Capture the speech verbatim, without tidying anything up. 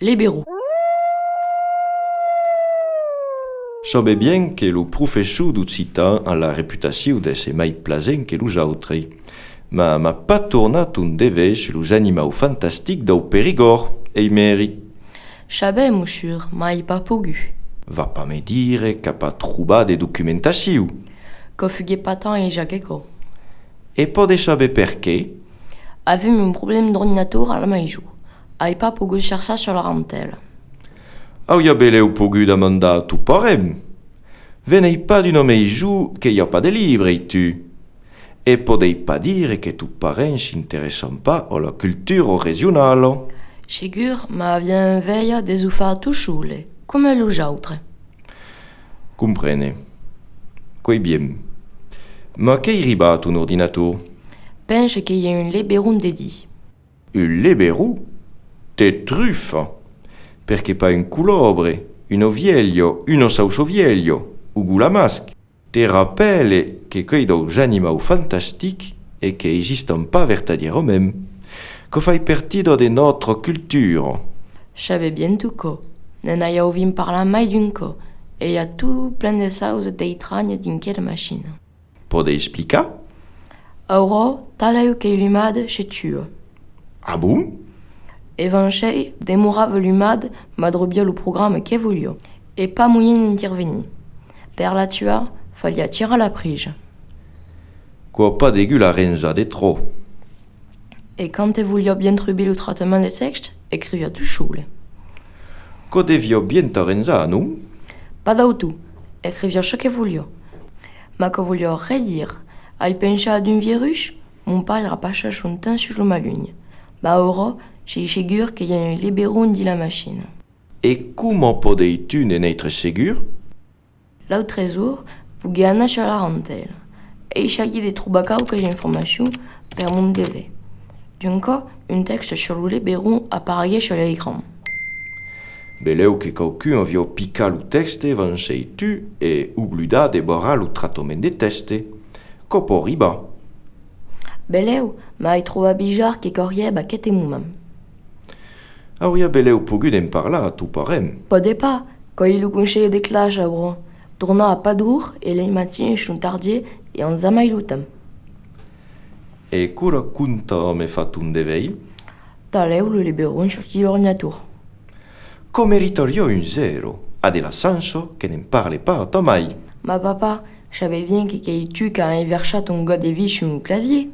Liberon. Sabe bien que lo professor d'occitan a la reputacion d'èsser mai plasent que los autres, mas m'a pas tornat un dever sus los animaus fantastics dau Perigòrd, Eimeric. Sabèm, mossur, mas ai pas pogut. Va pas me dire qu'a pas trobat de documentacion. Quò fuguèt pas tant aisat que quò. E pòdes saber perqué? Avèm un problèma d'ordinator a la maison. Ai pas pogut cercar sus la rentèla. Auriá belèu pogut demandar a tos parents. Venètz pas d'una maison que i a pas de libres, tu. E pòdes pas dire que tos parents s'interèssan pas a la cultura regionala. Segur, mas aviá enveja de zo far tot sole, coma los autres. Comprene. Quò's bien. Mas qu'es ribat a ton ordinator? Pense que i a un liberon dedins. Un liberon? T'es trufa! Perqué pas un colòbre, una vielha, una sauça vielha, o golamasc? Te rapèle que quò's daus animaus fantastics e que existan pas vertadièrament. Quò fai partida de nòstra cultura. Sabe bien tot quò. Ne'n ai auvit parlar mai d'un còp, e i a tot plen de chausas d'estranhas dins quela machina. Pòdes explicar? Aura, talèu qu'es lumada, se tua. Ah bon? Evancei demorava lumada, mas drobiá lo programa que voliá, e pas moien d'intervenir. Per la tuar, faliá tirar la prisa. Quò a pas degut la renjar de tròp. E quand te voliá bien trubir lo tractament de tèxte, escriviá tot sole. Quò deviá bien t'arrenjar, non? Pas dau tot, escriviá çò que voliá. Mas quò voliá res dire. Ai pensat a un virus? Mon paire a passat son temps sus lo malun. Mas aura, sei segur que i a un liberon dins la machina. E coma pòdes-tu ne n'èstre segur? L'autre jorn, poguèt anar sus la rentèla. Essaguèt de trobar quauquas informacions per mon dever. D'un còp, un tèxte sus lo liberon apareguèt sus l'ecran. Belèu que quauqu'un aviá picat lo tèxte, evancei tu, e oblidat de barrar lo tractament de tèxte. Quò pòt ribar. Belèu, mas ai trobat bizarre que quò arribe a queste moment. Auriá belèu pogut en parlar a tos parents. Pòde pas, quò's lo conselh de classa, aura. Torna a pas d'ora e lei matins son tardiers e an jamai lo temps. E quora comptas me far ton dever? Talèu lo liberon sortís de l'ordinator. Quò meritariá un zèro, a de la chança que ne'n parle pas a ta mair. Mas papa, sabe bien que qu'es tu qu'as enversat ton got de vin sus mon clavier.